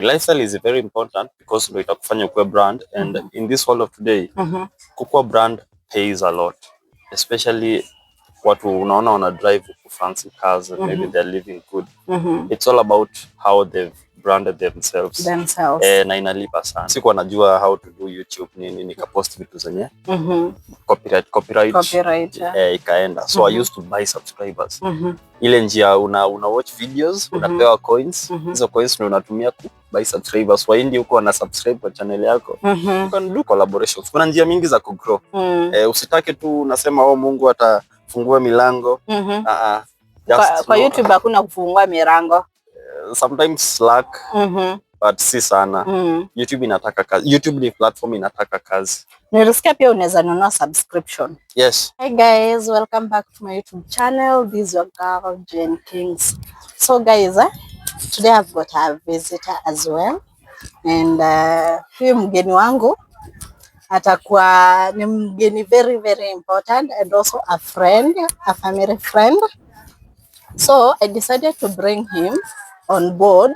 Lifestyle is very important because ndio itakufanya ukuwe brand, and in this world of today, kukua brand pays a lot, especially watu unaona wana drive huku fancy cars and maybe they're living good. It's all about how they've branded themselves. Themselves. Eh, na inalipa sana. Sikuwa najua how to do YouTube nini, nikapost vitu zenye copyright, Copyright, yeah. eh, ikaenda. So I used to buy subscribers. Ile njia una watch videos, unapewa coins. Hizo coins ndio unatumia ku buy subscribers. Wahindi huko wana subscribe kwa channel yako. You can do collaborations. Kuna njia mingi za kugrow. Eh, usitake tu unasema, "Oh, Mungu atafungua milango." Ah ah. Just Kwa YouTube hakuna kufungua milango. Sometimes luck, but si sana. YouTube inataka kazi. YouTube ni platform inataka kazi. Nilisikia pia unaweza nunua subscription. Yes. Hi guys, welcome back to my YouTube channel. This is your girl Jane Kings. So guys, today I've got a visitor as well. And huyu mgeni wangu atakuwa ni mgeni very very important and also a friend, a family friend. So I decided to bring him on board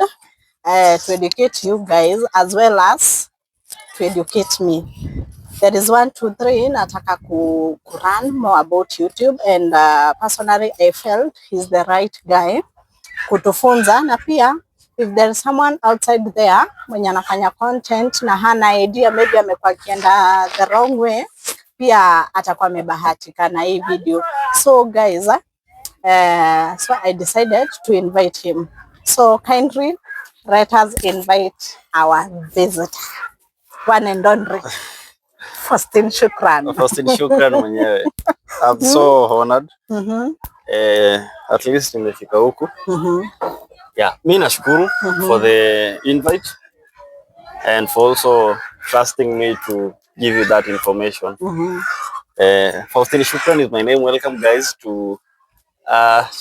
to educate you guys as well as to educate me. There is one, two, three, nataka ku learn more about YouTube, and personally I felt he's the right guy kutufunza, na pia if there is someone outside there mwenye anafanya content na hana idea, maybe amekuwa akienda the wrong way, pia atakuwa amebahatika na hii video. So guys, so I decided to invite him. So kindly let us invite our visitor, one and only Faustin Shukran. Faustin Shukran mwenyewe. I'm so honored. Eh, at least nimefika huku. Yeah, mi nashukuru for the invite and for also trusting me to give you that information. Faustin Shukran is my name. Welcome guys to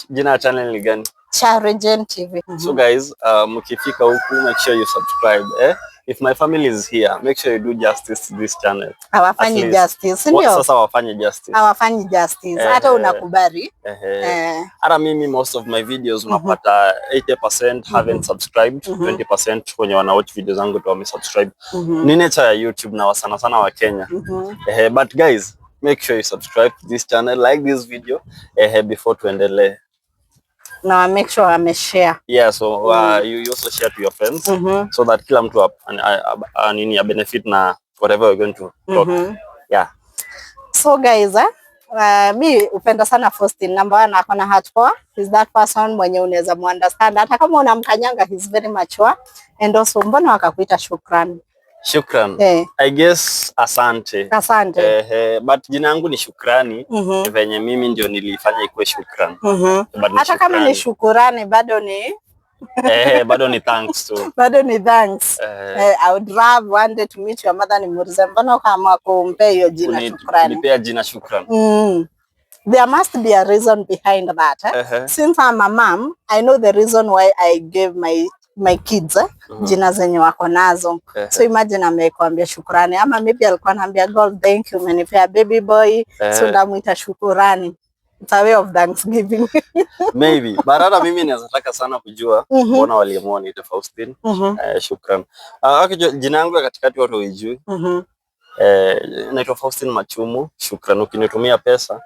jina ya channel ni gani? Charegen TV. So guys, mkifika huku, make sure you subscribe. Eh? If my family is here, make sure you do justice to this channel. Hawafanyi At least. Justice, ndio? Sasa wafanye justice. Hawafanyi justice. Hata unakubali. Eh. Hata mimi most of my videos unapata 80% haven't subscribed, 20% wenye wana watch video zangu tu wamesubscribe. Ni nature ya YouTube na sana sana wa Kenya. Eh, but guys, make sure you subscribe to this channel, like this video before tuendelee. Na make sure wameshare. Yeah, so you also share to your friends so that kila mtu nini, a benefit na whatever we're going to talk. Yeah. So guys, mi upenda sana Faustin. Number one, ako na heart poa. He's that person mwenye unaweza muunderstand hata kama unamkanyanga, he's very mature. And also, mbona wakakuita Shukran? Shukran. Eh. I guess asante. Asante. Eh, but jina yangu ni Shukrani. Venye mimi ndio nilifanya ikuwe Shukran. But ni Hata kama ni shukrani. Shukurani, bado ni Eh, bado ni thanks tu. Bado ni thanks. Eh. Eh, I would love one day to meet your mother, nimuulize mbona ukaamua kumpea hiyo jina Shukrani. Kunipea jina Shukran. There must be a reason behind that. Eh? Since I'm a mom, I know the reason why I gave my kids, eh, jina zenye wako nazo. So imagine amekwambia Shukrani, ama maybe alikuwa anaambia God, "Thank you, umenipea baby boy," so ndamuita Shukurani. It's a way of thanksgiving. Maybe. But hata mimi naweza taka sana kujua mbona waliamua niite Faustin. Eh, Shukran. Actually, jina yangu ya katikati watu waijui. Eh, naitwa Faustin Machumu. Shukran. Ukinitumia pesa,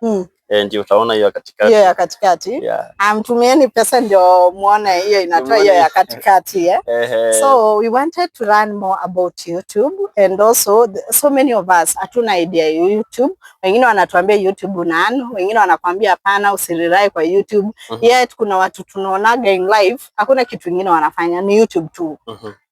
eh, ndio utaona hiyo ya katikati. Hiyo ya katikati. Yeah. Amtumieni pesa ndio muone hiyo inatoa hiyo ya katikati, eh? Ehe. So we wanted to learn more about YouTube, and also so many of us hatuna idea ya YouTube. Wengine wanatuambia YouTube una, wengine wanakwambia hapana, usirely kwa YouTube. Yet kuna watu tunaonaga in life hakuna kitu kingine wanafanya, ni YouTube tu.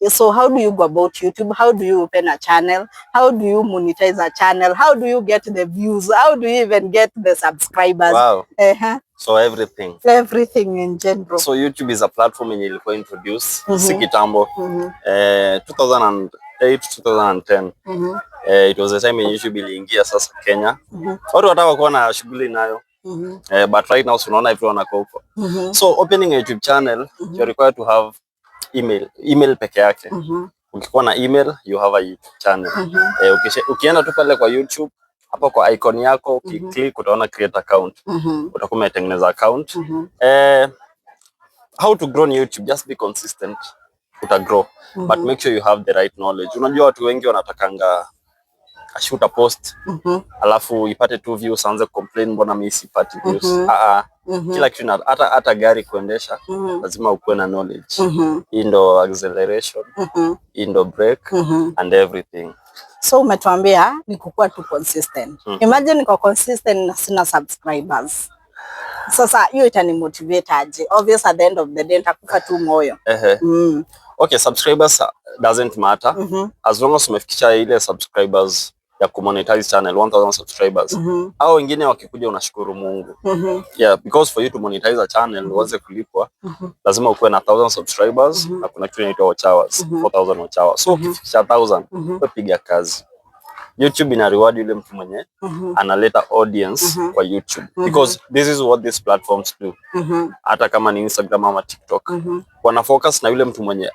So how do you go about YouTube? How do you open a channel? How do you monetize a channel? How do you get the views? How do you even get the subscribers? Wow. So everything. Everything in general. So YouTube is a platform yenye ilikuwa introduced si kitambo. Eh, 2008, 2010. Eh, it was the time yenye YouTube iliingia sasa Kenya. Watu wataka kuwa na shughuli nayo. Eh, but right now tunaona everyone ako huko. So opening a YouTube channel, you're required to have email. Email peke yake. Ukikuwa na email, you have a YouTube channel. Eh, ukienda tu pale kwa YouTube, hapo kwa icon yako, ukiclick utaona create account. Utakuwa umetengeneza account. Eh, how to grow on YouTube? Just be consistent. Utagrow, but make sure you have the right knowledge. Unajua watu wengi wanatakanga ashoot a post, alafu ipate tu views, aanze complain, "Mbona mimi sipati views?" Ah, ah. Kila kitu hata gari kuendesha, lazima ukuwe na knowledge. Hii ndo acceleration, hii ndo brake and everything. So umetuambia ni kukuwa tu consistent. Imagine niko consistent na sina subscribers. Sasa hiyo itanimotivate aje? Obvious, at the end of the day nitakufa tu moyo. Ehe. Okay, subscribers doesn't matter as long as umefikisha ile subscribers ya kumonetize channel, 1000 subscribers. Au wengine wakikuja, unashukuru Mungu. Yeah, because for you to monetize a channel, uanze kulipwa, lazima ukuwe na 1000 subscribers na kuna kitu inaitwa watch hours, 4000 watch hours. So ukifikisha 1000, wewe piga kazi. YouTube ina reward yule mtu mwenye analeta audience kwa YouTube, because this is what these platforms do. Hata kama ni Instagram ama TikTok, wana focus na yule mtu mwenye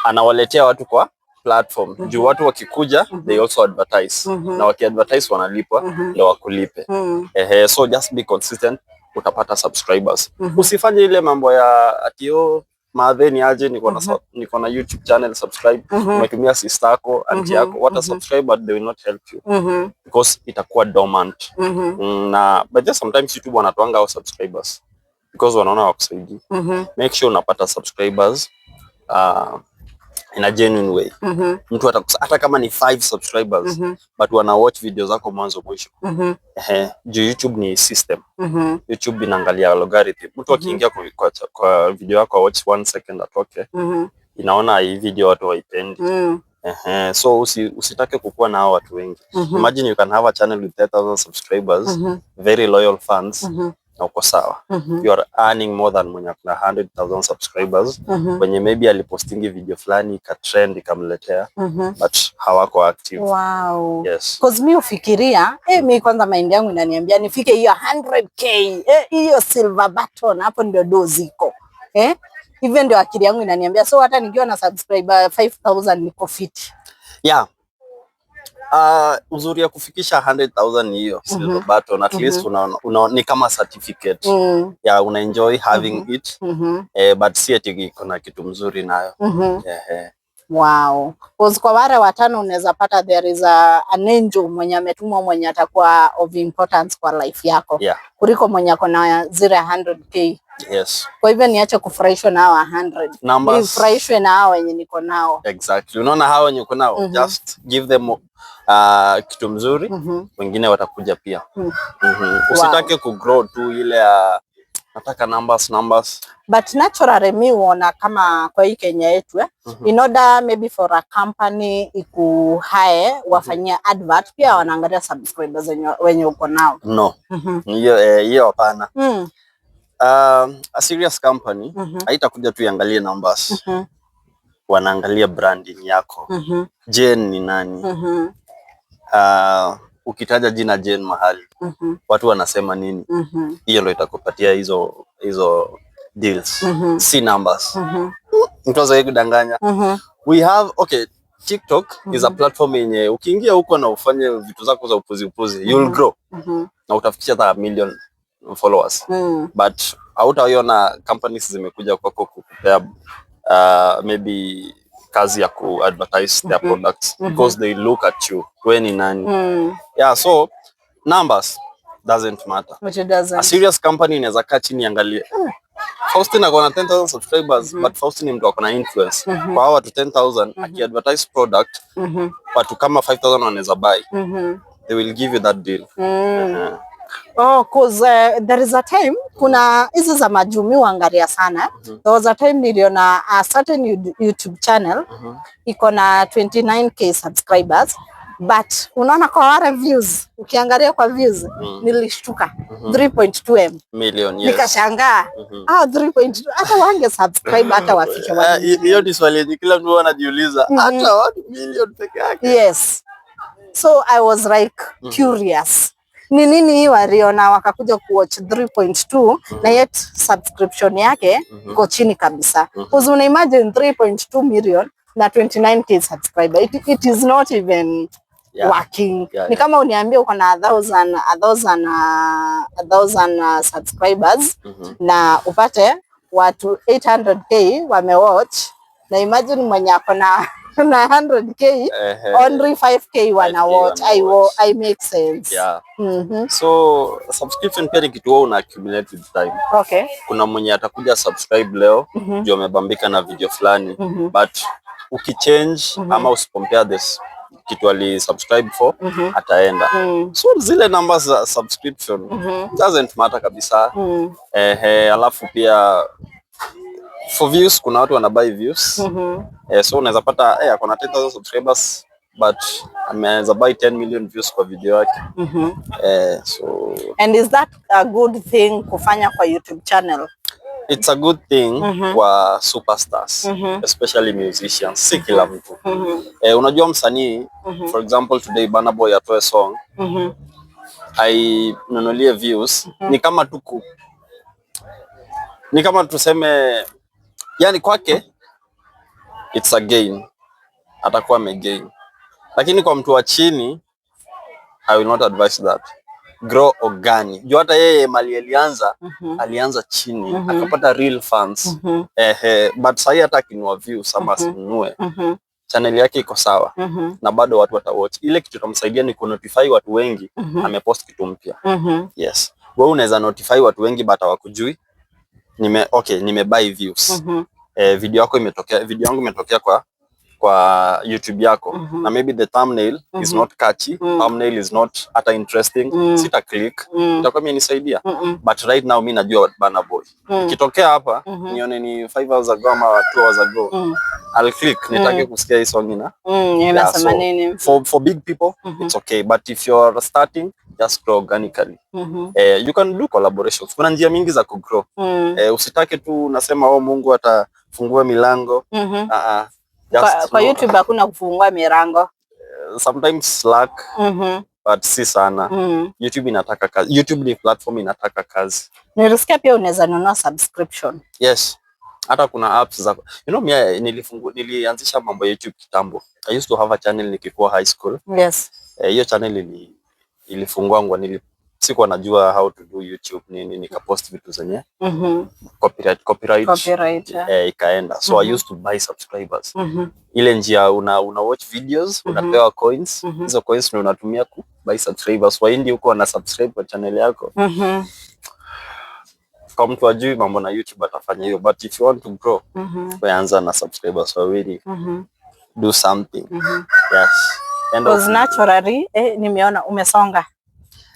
anawaletea watu kwa platform, juu watu wakikuja, they also advertise, na wakiadvertise wanalipwa, ndio wakulipe. Ehe, so just be consistent, utapata subscribers. Usifanye ile mambo ya ati, "Oh, madhe, ni aje, niko na YouTube channel, subscribe." Umetumia sister yako, auntie yako, wata subscribe, but they will not help you because itakuwa dormant. Na but just sometimes YouTube wanatoanga hao subscribers because wanaona wakusaidii. Make sure unapata subscribers in a genuine way. Mtu hata kama ni five subscribers, but wana watch video zako mwanzo mwisho. Ehe, juu YouTube ni system. YouTube inaangalia algorithm. Mtu akiingia kwa video yako, watch one second, atoke, inaona hii video watu waipendi. Ehe, so usitake kukuwa na hao watu wengi. Imagine you can have a channel with 10,000 subscribers, very loyal fans, na uko sawa. You are earning more than mwenye akona 100,000 subscribers, wenye maybe alipostingi video fulani ikatrend, ikamletea, but hawako active. Wow. Yes. 'Cause mi ufikiria, mi kwanza mind yangu inaniambia nifike hiyo 100K, hiyo silver button, hapo ndio do ziko. Eh? Hivyo ndio akili yangu inaniambia. So hata nikiwa na subscriber 5000 niko fit. Yeah. Uzuri ya kufikisha 100,000 ni hiyo silver button. At least ni kama certificate. Yeah, una enjoy having it. But si ati iko na kitu mzuri nayo. Eh. Wow. 'Cause kwa wale watano unaweza pata there is an angel mwenye ametumwa, mwenye atakuwa of importance kwa life yako kuliko mwenye ako na zile 100K. Kwa hivyo niache kufurahishwa na hawa 100. Numbers. Nifurahishwe na hawa wenye niko nao. Exactly. Unaona hawa wenye uko nao, just give them kitu mzuri, wengine watakuja pia. Usitake kugrow tu ile ya nataka numbers, numbers. But naturally mi huona kama kwa hii Kenya yetu, in order maybe for a company ikuhire wafanyia advert, pia wanaangalia subscribers wenye uko nao. No. Hiyo hiyo hapana. A serious company haitakuja tu iangalie numbers. Wanaangalia branding yako. Jane ni nani? Ukitaja jina Jane mahali, watu wanasema nini? Hiyo ndio itakupatia hizo deals. Si numbers. Mtu hazoei kudanganya. We have, okay, TikTok is a platform yenye ukiingia huko na ufanye vitu zako za upuzi upuzi, you'll grow na utafikisha hata a million followers. But hautaiona companies zimekuja kwako kukupea maybe kazi ya ku advertise their products, because they look at you, we ni nani? Yeah, so numbers doesn't matter. Which it doesn't. A serious company inaweza kaa chini iangalie, Faustin ako na 10,000 subscribers, but Faustin ni mtu ako na influence kwa hao watu 10,000. Akiadvertise product, watu kama 5000 wanaweza buy. They will give you that deal. Oh, 'cause there is a time, kuna hizi za majuu mi huangalia sana. There was a time niliona a certain YouTube channel iko na 29K subscribers, but unaona kwa wale views, ukiangalia kwa views, nilishtuka, 3.2 m. Million, yes. Nikashangaa, ah, 3.2, hata wange subscribe hata wafike Hiyo ni swali yenye kila mtu anajiuliza, hata 1 million peke yake. Yes. So I was like curious. Ni nini hii waliona wakakuja kuwatch 3.2 na yet subscription yake iko chini kabisa? Because una imagine 3.2 million na 29K subscriber. It is not even working. Ni kama uniambie uko na a thousand subscribers na upate watu 800K wamewatch. Na imagine mwenye ako na 100K, only 5K wana 5K watch. wana I, watch. I make sense. So subscription pia ni kitu wewe una accumulate with time. Kuna mwenye atakuja subscribe leo juu amebambika na video fulani, but ukichange ama usipompea this kitu ali subscribe for, ataenda. So zile numbers za subscription doesn't matter kabisa. Ehe, alafu pia for views, kuna watu wanabuy views. So unaweza pata ako na 10,000 subscribers but ameweza buy 10 million views kwa video yake. So And is that a good thing kufanya kwa YouTube channel? It's a good thing kwa superstars, especially musicians, si kila mtu. Unajua msanii, for example today Burna Boy atoe song, ainunulie views, ni kama tuseme, yani kwake it's a gain, atakuwa amegain, lakini kwa mtu wa chini I will not advise that. Grow organic. Juu hata yeye mali alianza, alianza chini, akapata real fans. Ehe, but sahi hata akinunua views ama asinunue, channel yake iko sawa na bado watu watawatch. Ile kitu itamsaidia ni kunotify watu wengi amepost kitu mpya. Yes. Wewe unaweza notify watu wengi but hawakujui. Okay, nimebuy views. Video yako imetokea, video yangu imetokea kwa YouTube yako na maybe the thumbnail is not catchy, thumbnail is not hata interesting, sita click, itakuwa imenisaidia? But right now mi najua Burna Boy. Ikitokea hapa nione ni 5 hours ago ama 2 hours ago, I'll click nitake kusikia hii song ina Inasema so nini? for big people it's okay, but if you're starting, just grow organically. You can do collaborations. Kuna njia mingi za kugrow. Usitake tu unasema, "Oh, Mungu atafungua milango." Just Kwa no, YouTube hakuna kufungua milango. Sometimes luck, but si sana. YouTube inataka kazi. YouTube ni platform inataka kazi. Nilisikia pia unaweza nunua subscription. Yes. Hata kuna apps za mimi nilianzisha mambo ya YouTube kitambo. I used to have a channel nikikuwa high school. Hiyo channel ilifungwangwa, sikuwa najua how to do YouTube nini, nikapost vitu zenye copyright, Copyright. Yeah. Ikaenda. So I used to buy subscribers. Ile njia una watch videos, unapewa coins, hizo coins ndio unatumia ku buy subscribers. Wahindi huko wana subscribe kwa channel yako. Kwa mtu ajui mambo na YouTube atafanya hiyo, but if you want to grow, wewe anza na subscribers wawili, do something. Yes. Enda Because naturally, nimeona umesonga.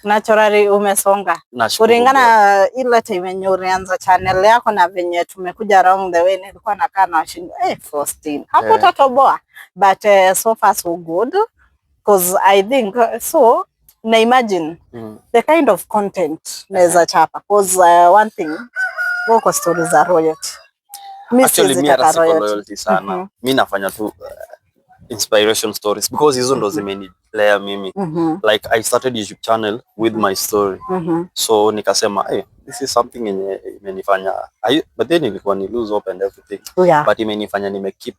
Naturally umesonga. Nashukuru. Kulingana ile time yenye ulianza channel yako na venye tumekuja along the way, nilikuwa nakaa na washindo, Faustine, hapo utatoboa, but so far so good, because I think so na imagine the kind of content naweza chapa, cause one thing, wako stories za royalty, mi Actually siwezi mi hata taka siko royalty. Royalty sana. Mi nafanya tu inspiration stories because hizo ndo zimenilea mimi. Like I started YouTube channel with my story. So nikasema, "Hey, this is something yenye imenifanya," but then ilikuwa ni lose hope and everything. But imenifanya nime keep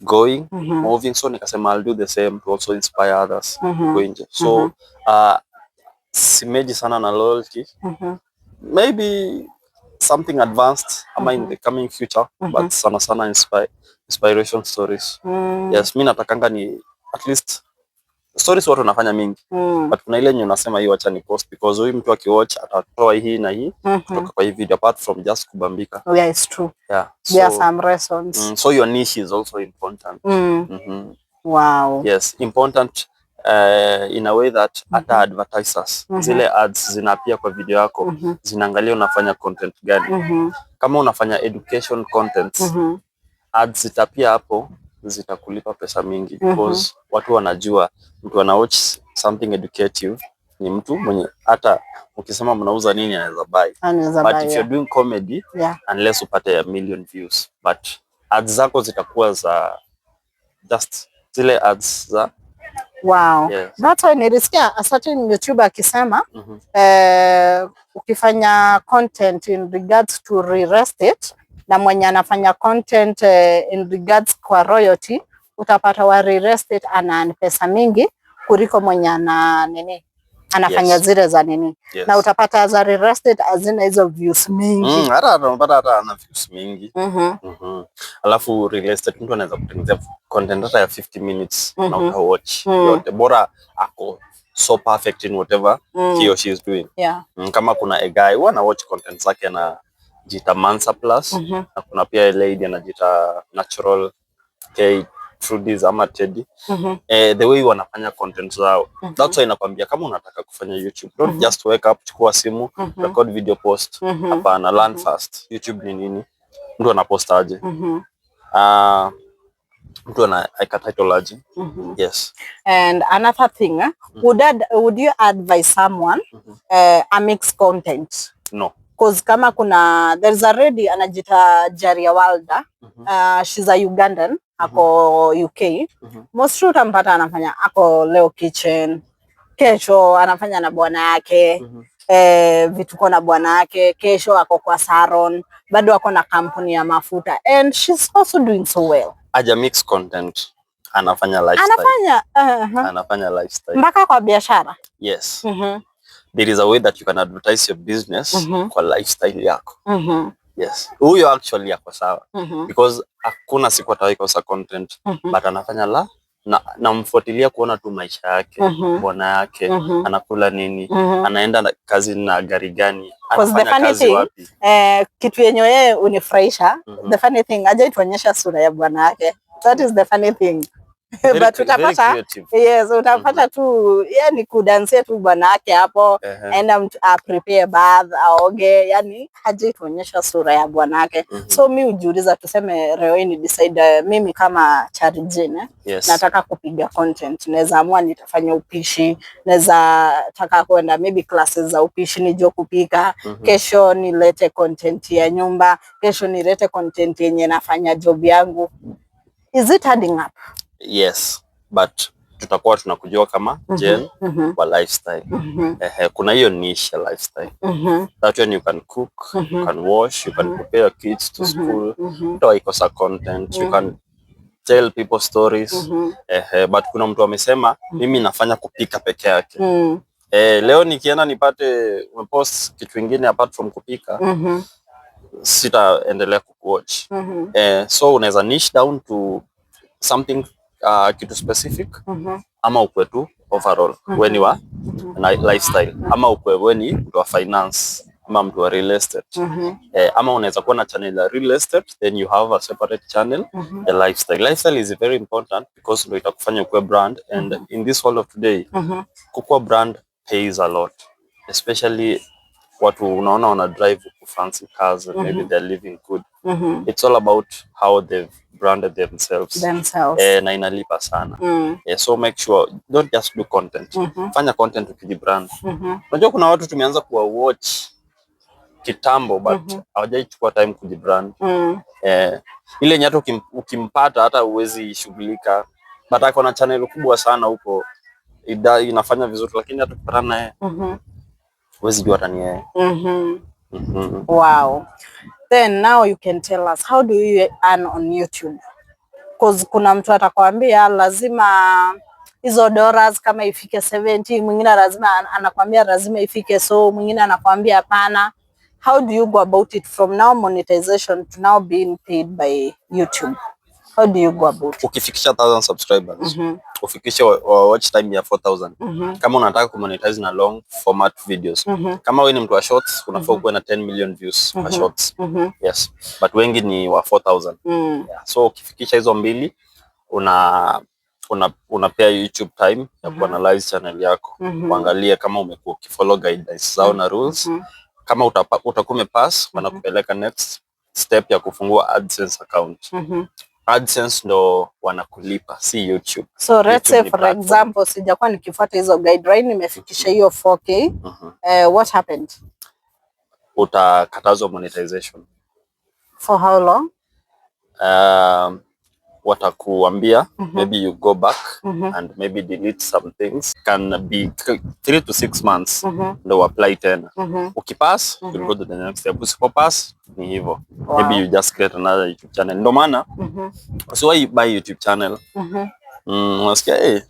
going, moving. So nikasema I'll do the same to also inspire others go nje. So simeji sana na loyalty. Maybe something advanced ama in the coming future, but sana sana inspiration stories. Yes, mi natakanga ni at least stories watu wanafanya mingi, but kuna ile yenye unasema, "Hii wacha ni post because huyu mtu akiwatch atatoa hii na hii kutoka kwa hii video apart from just kubambika." Yeah, it's true. There are some lessons. So your niche is also important. Yes, important in a way that hata advertisers, zile ads zinaappear kwa video yako, zinaangalia unafanya content gani. Kama unafanya education contents, ads zitaappear hapo, zitakulipa pesa mingi because watu wanajua mtu ana watch something educative ni mtu mwenye hata ukisema mnauza nini anaweza buy. Anaweza But buy, if yeah. you're doing comedy, unless upate a million views, but ads zako zitakuwa za just zile ads za Yes. That's why nilisikia a certain YouTuber akisema ukifanya content in regards to real estate na mwenye anafanya content in regards kwa royalty, utapata wa real estate ana pesa mingi kuliko mwenye ana nini, Anafanya zile za nini na utapata za real estate hazina hizo views mingi. Hata unapata hata ana views mingi. Alafu real estate, mtu anaweza kutengenezea content hata ya 50 minutes na utawatch yote, bora ako so perfect in whatever he or she is doing. Kama kuna a guy huwa na watch content zake, anajiita Mansa Plus, na kuna pia a lady anajiita Natural K Trudis ama Teddy. The way wanafanya content zao, that's why nakwambia kama unataka kufanya YouTube, don't just wake up, chukua simu, record video, post. Hapana, learn first YouTube ni nini, mtu anapost aje, mtu anaweka title aje. Yes. And another thing, would you advise someone a mix content? No. 'Cause kama kuna, there's a lady anajita Jaria Walda. She's a Ugandan, ako UK. Mostly utampata anafanya, ako leo kitchen, kesho anafanya na bwana yake, vituko na bwana yake, kesho ako kwa salon, bado ako na kampuni ya mafuta, and she's also doing so well. Aja mix content, anafanya lifestyle. Anafanya Anafanya lifestyle. Mpaka kwa biashara. Yes. There is a way that you can advertise your business kwa lifestyle yako. Yes, huyo actually ako sawa because hakuna siku atawahi kosa content, but anafanya la na namfuatilia kuona tu maisha yake, bwana yake, anakula nini, anaenda kazi na gari gani, 'Cause the anafanya funny kazi thing, wapi. Kitu yenye yeye unifurahisha, the funny thing, hajaituonyesha sura ya bwana yake. That is the funny thing. Very But very utapata creative. Yes, utapata tu yani kudansia tu bwana yake hapo, enda mtu a prepare bath, aoge, yani hajaituonyesha sura ya bwana yake. So mi hujiuliza, tuseme leo hii ni decide, mimi kama Charity, nataka kupiga content, naweza amua nitafanya upishi, naweza taka kwenda maybe classes za upishi nijue kupika, kesho nilete content ya nyumba, kesho nilete content yenye nafanya job yangu. Is it adding up? Yes, but tutakuwa tunakujua kama Jen wa lifestyle. Ehe, kuna hiyo niche ya lifestyle. That when you can cook, you can wash, you can prepare your kids to school. Utaikosa content, you can tell people stories. Ehe, but kuna mtu amesema mimi nafanya kupika peke yake. Leo nikienda nipate umepost kitu ingine apart from kupika, sitaendelea kukuwatch. So unaweza niche down to something, kitu specific, ama ukwe tu overall we ni wa lifestyle, ama ukwe we ni mtu wa finance ama mtu wa real estate. Ama unaweza kuwa na channel ya real estate, then you have a separate channel ya lifestyle. Lifestyle is very important because ndio itakufanya ukuwe brand, and in this world of today, kukuwa brand pays a lot, especially watu unaona wana drive huku fancy cars and maybe they're living good. It's all about how they've branded themselves. Themselves. Na inalipa sana. So make sure don't just do content. Fanya content ukijibrand. Unajua kuna watu tumeanza kuwa watch kitambo, but hawajaichukua time kujibrand. Ile yenye hata ukimpata hata huwezi shughulika, but ako na channel kubwa sana huko inafanya vizuri, lakini hata ukipatana naye huwezi jua hata ni yeye. Wow. Then now you can tell us, how do you earn on YouTube? 'Cause kuna mtu atakwambia lazima hizo dollars kama ifike 70, mwingine lazima anakwambia lazima ifike, so mwingine anakwambia hapana. How do you go about it from now monetization to now being paid by YouTube? How do you go about it? Ukifikisha 1000 subscribers, ufikishe watch time ya 4000, kama unataka kumonetize na long format videos. Kama wewe ni mtu wa shorts, unafaa ukuwe na 10 million views kwa shorts. Yes, but wengi ni wa 4000. Yeah. So ukifikisha hizo mbili, unapea YouTube time ya kuanalyze channel yako, kuangalia kama umekuwa ukifollow guidelines zao na rules. Kama utakuwa umepass, wanakupeleka next step ya kufungua AdSense account. AdSense ndo wanakulipa, si YouTube. So let's YouTube say ni for platform. Example, sijakuwa nikifuata hizo guideline, nimefikisha hiyo 4K. What happened? Utakatazwa monetization. For how long? Watakuambia maybe you go back and maybe delete some things, can be 3 to 6 months, ndo apply tena. Ukipass, you'll go to the next step. Usipopass, ni hivyo. Maybe you just create another YouTube channel. Ndo maana usiwahi buy YouTube channel. Unasikia, eh,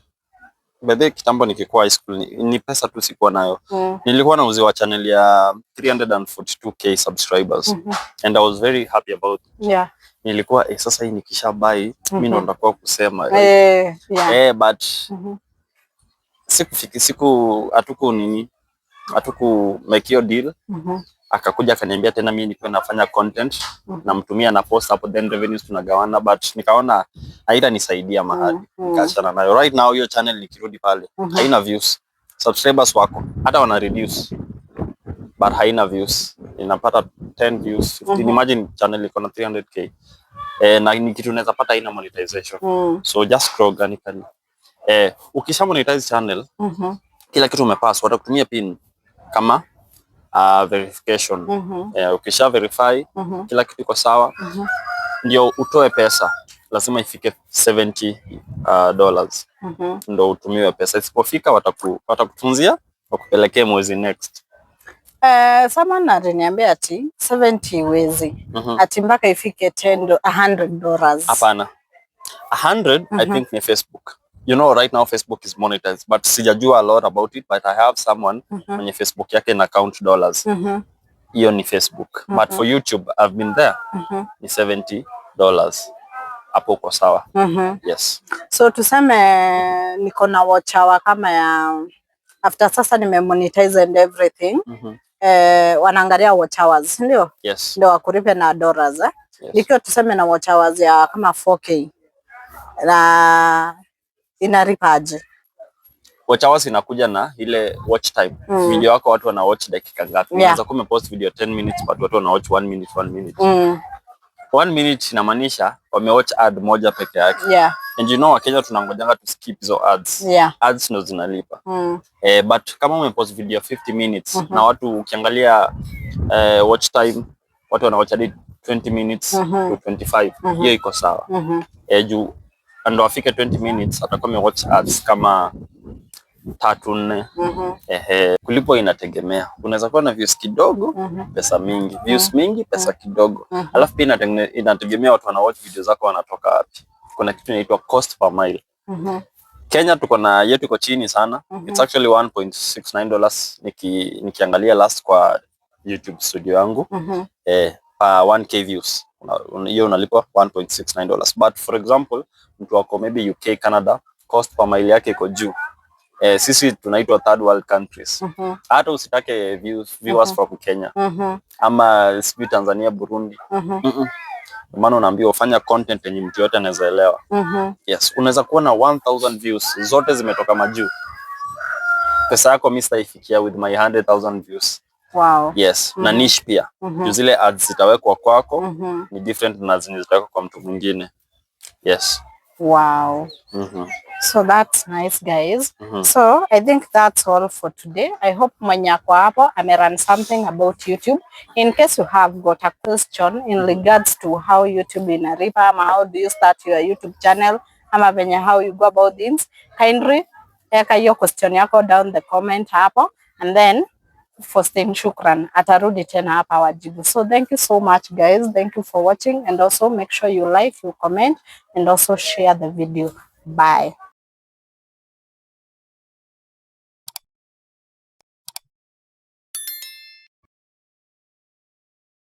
By the way, kitambo nikikuwa high school ni pesa tu sikuwa nayo. Nilikuwa nauziwa channel ya 342K subscribers and I was very happy about it. Nilikuwa, sasa hii nikisha buy, mimi ndo nitakuwa kusema like, but sikufiki siku hatuku nini, hatuku make hiyo deal. Akakuja akaniambia tena mimi nikuwe nafanya content, namtumia na post hapo, then revenues tunagawana, but nikaona haitanisaidia mahali, nikaachana nayo. Right now hiyo channel nikirudi pale, haina views. Subscribers wako hata wana reduce, but haina views. Inapata 10 views, 15. Imagine channel iko na 300K, na ni kitu unaweza pata haina monetization. So just grow organically. Ukisha monetize channel, kila kitu umepass, watakutumia pin kama verification. Ukisha verify, kila kitu iko sawa, ndio utoe pesa lazima ifike 70 dollars ndo utumiwe pesa. Isipofika watakutunzia wakupelekee mwezi next. Someone aliniambia ati 70 wezi, ati mpaka ifike 10 $100. Hapana, 100 I think ni Facebook. You know, right now Facebook is monetized, but sijajua a lot about it, but I have someone mwenye Facebook yake ina count dollars. Hiyo ni Facebook, but for YouTube I've been there, ni $70. Hapo uko sawa. Yes. So tuseme niko na watch hour kama ya, after sasa nimemonetize and everything, wanaangalia watch hours, ndio? Yes. Ndio wakulipe na dollars, eh? Yes. Nikiwa tuseme na watch hours ya kama 4K na inalipaje? Watch hours inakuja na ile watch time. Video yako watu wana watch dakika ngapi? Unaweza kuwa umepost video 10 minutes, but watu wana watch 1 minute, 1 minute. 1 minute inamaanisha wamewatch ad moja peke yake. And you know Wakenya tunangojanga to skip hizo ads. Ads ndo zinalipa. But kama umepost video 50 minutes na watu ukiangalia watch time, watu wana watch hadi 20 minutes to 25, hiyo iko sawa. Juu ndo afike 20 minutes atakuwa amewatch ads kama tatu, nne. Ehe, kulipo inategemea. Unaweza kuwa na views kidogo, pesa mingi, views mingi, pesa kidogo. Alafu pia inategemea watu wana watch video zako wanatoka wapi. Kuna kitu inaitwa cost per mile. Kenya tuko na yetu iko chini sana. It's actually $1.69 nikiangalia last kwa YouTube Studio yangu. Per 1K views. Hiyo unalipwa $1.69. But for example, mtu wako maybe UK, Canada, cost per mile yake iko juu. Sisi tunaitwa third world countries. Hata usitake viewers from Kenya ama sijui Tanzania, Burundi. Ndio maana unaambiwa ufanya content yenye mtu yote anaweza elewa. Yes, unaweza kuwa na 1000 views zote zimetoka majuu. Pesa yako mimi sitaifikia with my 100,000 views. Yes, na niche pia. Juu zile ads zitawekwa kwako ni different na zenye zitawekwa kwa mtu mwingine. Yes. So that's nice, guys. So I think that's all for today. I hope mwenye ako hapo amelearn something about YouTube. In case you have got a question in regards to how YouTube inalipa ama how do you start your YouTube channel ama venye how you go about things, kindly eka hiyo question yako down the comment hapo and then Faustin Shukran atarudi tena hapa wajibu. So thank you so much, guys. Thank you for watching and also make sure you like, you comment and also share the video. Bye.